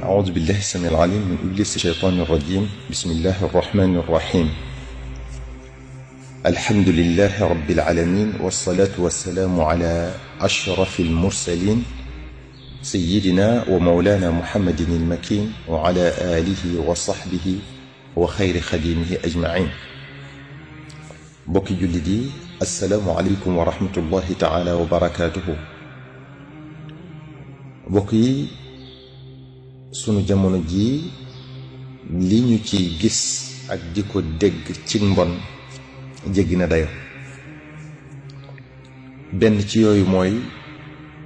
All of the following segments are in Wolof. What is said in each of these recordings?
أعوذ بالله السميع العليم من إبليس الشيطان الرجيم. بسم الله الرحمن الرحيم. الحمد لله رب العالمين، والصلاة والسلام على أشرف المرسلين سيدنا ومولانا محمد المكين وعلى آله وصحبه وخير خديمه أجمعين. بوكي جلدي، السلام عليكم ورحمة الله تعالى وبركاته. بوكي sunu jamono ji li ñu ci gis ak diko dégg ci mbon jéggi na dayo. benn ci yooyu mooy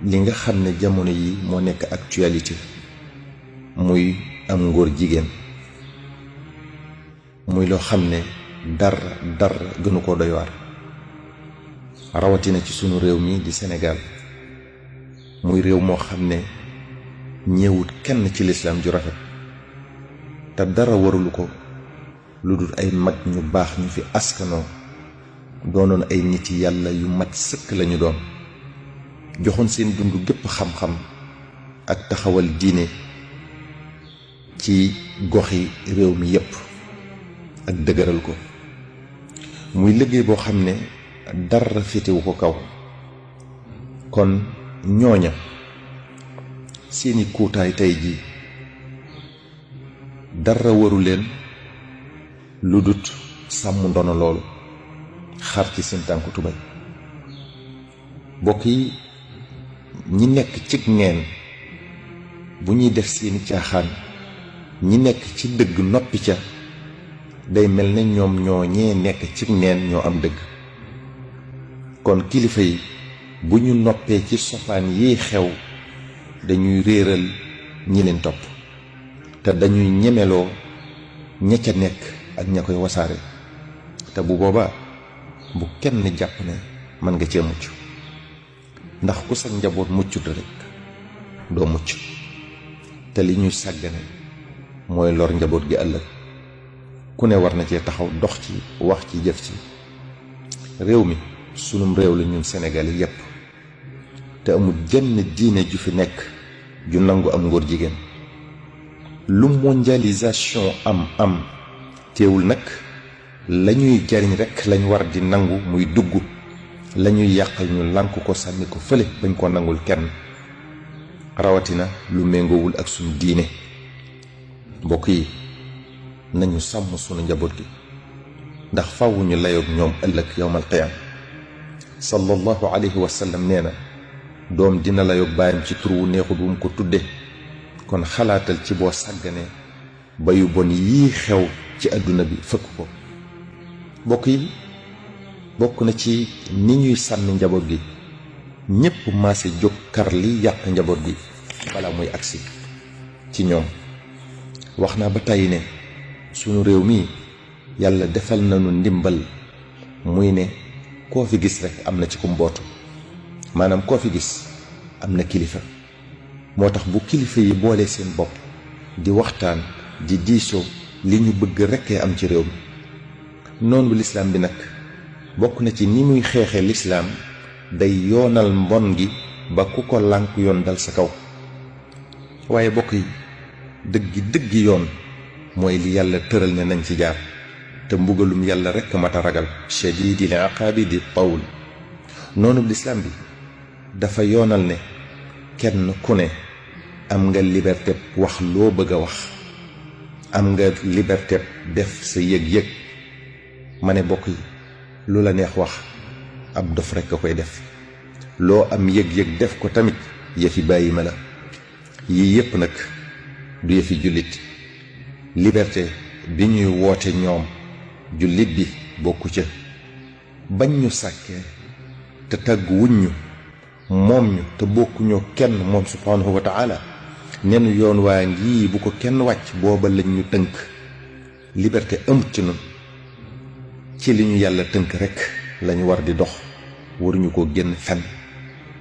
li nga xam ne jamono yi moo nekk actualité muy am ngóor jigéen, muy loo xam ne dar gënu ko doy waar, rawatina ci sunu réew mi di Sénégal, muy réew moo xam ne ñëwut kenn ci lislaam ju rafet te dara warulu ko lu dul ay mag ñu baax ñu fi askanoo doonoon ay nit yàlla yu mat sëkk lañu doon, joxoon seen dund gépp xam-xam ak taxawal diine ci goxi réew mi yépp ak dëgëral ko. muy liggéey boo xam ne dara féetewu ko kaw. kon ñooña seeni kuutaay tey ji dara waru leen lu dut sàmm ndono loolu, xar ci seen tànku tubay. bokk yi, ñi nekk ci neen bu ñuy def seeni caaxaan, ñi nekk ci dëgg noppi ca, day mel ne ñoom ñoo ñee nekk ci neen ñoo am dëgg. kon kilifa yi bu ñu noppee ci sofaan yi xew, dañuy réeral ñi leen topp te dañuy ñemeloo ña ca nekk ak ña koy wasaare. te bu boobaa bu kenn jàpp ne mën nga cee mucc, ndax ku sa njaboot muccut rek doo mucc. te li ñuy sàggane mooy lor njaboot gi ëllëg. ku ne war na cee taxaw, dox ci, wax ci, jëf ci. réew mi sunum réew la ñun Sénégal yi yépp, te amul jenn diine ju fi nekk ju nangu am ngóor jigéen. lu mondialisation am teewul nag lañuy jariñ rekk lañ war di nangu muy dugg, lañuy yàqal ñu lànk ko sànni ko fële bañ ko nangul kenn, rawatina lu méngoowul ak suñu diine. mbokk yi, nañu sàmm sunu njaboot gi, ndax faaw ñu layoog ñoom ëllëg yawmal qiyaam. sallallahu alayhi wa sallam nee na, doom dina layoog baayam ci tur wu neexut wu mu ko tudde. kon xalaatal ci boo sàgganee ba yu bon yii xew ci àdduna bi fëkk ko. mbokk yi, bokk na ci ni ñuy sànni njaboot gi, ñépp maase jóg kar li yàq njaboot gi bala muy agsi ci ñoom. wax naa ba tàyyi ne sunu réew mi yàlla defal nañu ndimbal, muy ne koo fi gis rekk am na ci ku mbootu, maanaam koo fi gis am na kilifa. moo tax bu kilifa yi boole seen bopp di waxtaan di diisoo, li ñu bëgg rekkee am ci réew mi. noonu lislaam bi nag bokk na ci ni muy xeexee lislaam, day yoonal mbon gi ba ku ko lànk yoon dal sa kaw. waaye bokk yi, dëggi yoon mooy li yàlla tëral ne nañ ci jaar, te mbugalum yàlla rekk mata ragal, shadidil iqaabi di tawl. noonu lislaam bi dafa yoonal ne kenn ku ne am nga liberté wax loo bëgg a wax, am nga liberté def sa yëg-yëg. ma ne bokk yi, lu la neex wax ab dof rekk a koy def. loo am yëg-yëg def ko tamit yëfi bàyyi ma la. yii yépp nag du yëfi jullit. liberté bi ñuy woote ñoom, jullit bi bokku ca. bañ ñu sàkkee te tàgg wuñ ñu, moom ñu te bokkuñoo kenn moom subhaanahu wa taala, nenu yoon waa ngi bu ko kenn wàcc, booba lañ ñu tënk. liberté amut ci nun. ci li ñu yàlla tënk rekk lañu war di dox, waruñu ko génn fenn.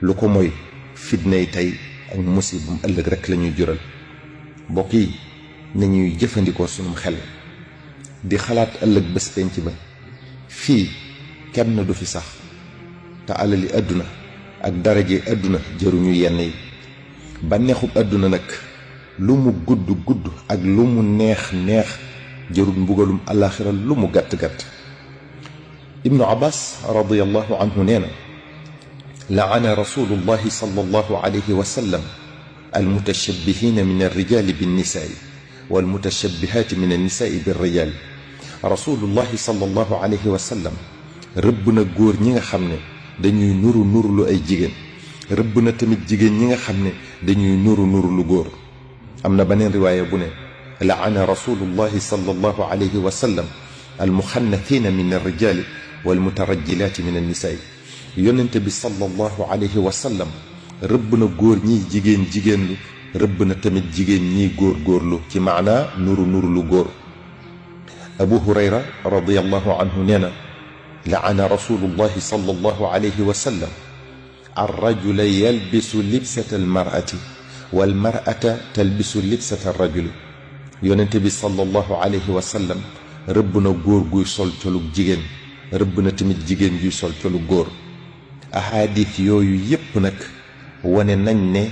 lu ko mooy fitnay tey ak musibam ëllëg rekk lañuy jural. mbokk yi, nañuy jëfandikoo sunum xel di xalaat ëllëg bés penc ba. fii kenn du fi sax, te alali àdduna ak daraje àdduna jëruñu yenn yi. bànneexub àdduna nag lu mu gudd gudd ak lu mu neex neex jërul mbugalum alaxira lu mu gàtt gàtt. ibnu abbas radiyallahu anhu nee na laana rasulullahi sallallahu alayhi wa sallam almutashabbihina min alrijali binnisaai walmutashabbihaati min annisaai birrijali. rasulullahi sallallahu alayhi wa sallam rëbb na góor ñi nga xam ne dañuy nuru nuru lu ay jigéen, rëbb na tamit jigéen ñi nga xam ne dañuy nuru nuru lu góor. am na beneen riwaaya bu ne laana rasulullahi sallallahu alayhi wa sallam almuxannathina min alrijali walmutarajjilaati min annisaai. yonente bi sallallahu alayhi wa sallam rëbb na góor ñiy jigéen jigéenlu, rëbb na tamit jigéen ñiy góor góorlu ci maanaa nuru nuru lu góor. abu hurayra radiyallahu anhu nee na laana rasulullahi sallallahu alayhi wa sallam arrajula yalbisu libsata almarati walmarata talbisu libsata arrajuli. yonente bi sallallahu alayhi wa sallam rëbb na góor guy sol colug jigéen, rëbb na tamit jigéen juy sol colug góor. ahadis yooyu yépp nag wane nañ ne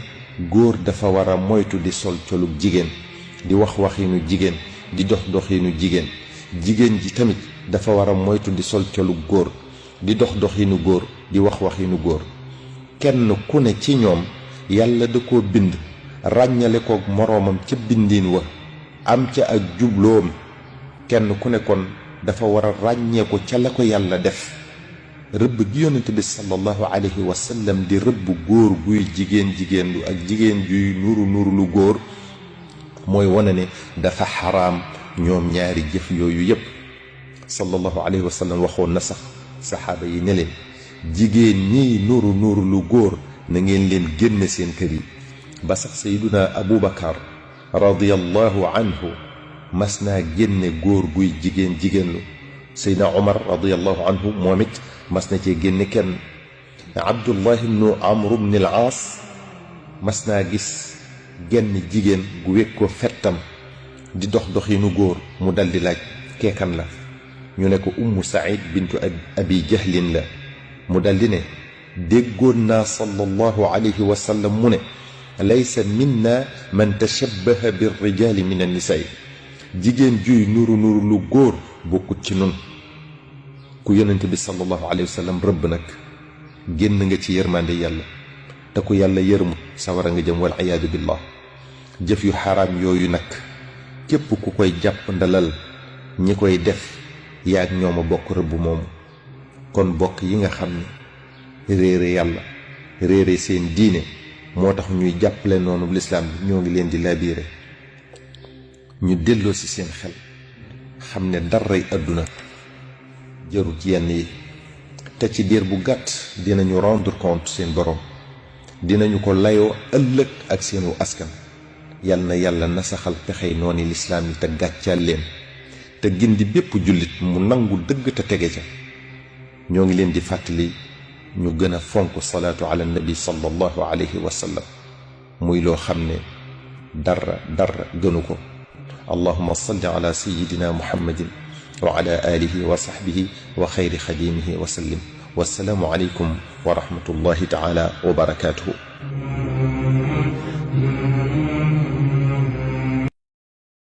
góor dafa war a moytu di sol colug jigéen, di wax waxinu jigéen, di dox doxinu jigéen. jigéen ji tamit dafa war a moytu di sol colug góor, di dox doxinu góor, di wax waxinu góor. kenn ku ne ci ñoom yàlla da koo bind ràññale koog moroomam ca bindiin wa, am ca ak jubloom. kenn ku ne kon dafa war a ràññee ko ca la ko yàlla def. rëbb gi yonent bi sallallahu alayhi wa sallam di rëbb góor guy jigéen jigéen lu ak jigéen juy nuru nuru lu góor mooy wane ne dafa xaraam ñoom ñaari jëf yooyu yépp. sallallahu alayhi wa sallam waxoon na sax saxaaba yi ne leen jigéen ñiy nuru nuru lu góor na ngeen leen génne seen kër yi. ba sax sayduna abu bakar radiyallahu anhu mas naa génne góor guy jigéen jigéenlu. saydna omar radiyallahu anhu moom it mas na cee génne kenn. abdullah ibnu amr ibn al aas mas naa gis genn jigéen gu wékk ko fettam di dox doxinu góor, mu daldi laaj keekan la. ñu ne ko ummu saïd bintu abi jahlin la. mu daldi ne déggoon naa sallallahu alayhi wa sallam mu ne laysa minna man tashabbaha birrijali min annisaai. jigéen juy nuru nuru lu góor bokkut ci nun. ku yonent bi sallallahu alayhi wa sallam rëbb nag génn nga ci yërmande yàlla, te ku yàlla yërmu sawara nga jëm wal iyaadu billah. jëf yu xaraam yooyu nag képp ku koy jàpp ndalal ñi koy def yaag ñooma bokk rëbb moomu. kon bokk yi nga xam ne réere yàlla réere seen diine moo tax ñuy jàppale noonu lislaam bi, ñoo ngi leen di laabire ñu delloo ci seen xel xam ne daray àdduna jarut yenn yi, te ci diir bu gàtt dinañu rendre compte seen borom, dinañu ko layoo ëllëg ak seenu askan. yal na yàlla nasaxal pexey nooni lislaam yi te gàccaal leen, te gindi bépp jullit mu nangu dëgg te tege ca. ñoo ngi leen di fàttali ñu gën a fonk salaatu ala nabi sallallahu alayhi wa sallam, muy loo xam ne dara gënu ko. allahuma salli ala sayidina muhammadin wa ala alihi wa sahbihi wa xayri xadimihi wa sallim. wassalaamu aleykum wa rahmatullahi taala wa barakatuhu.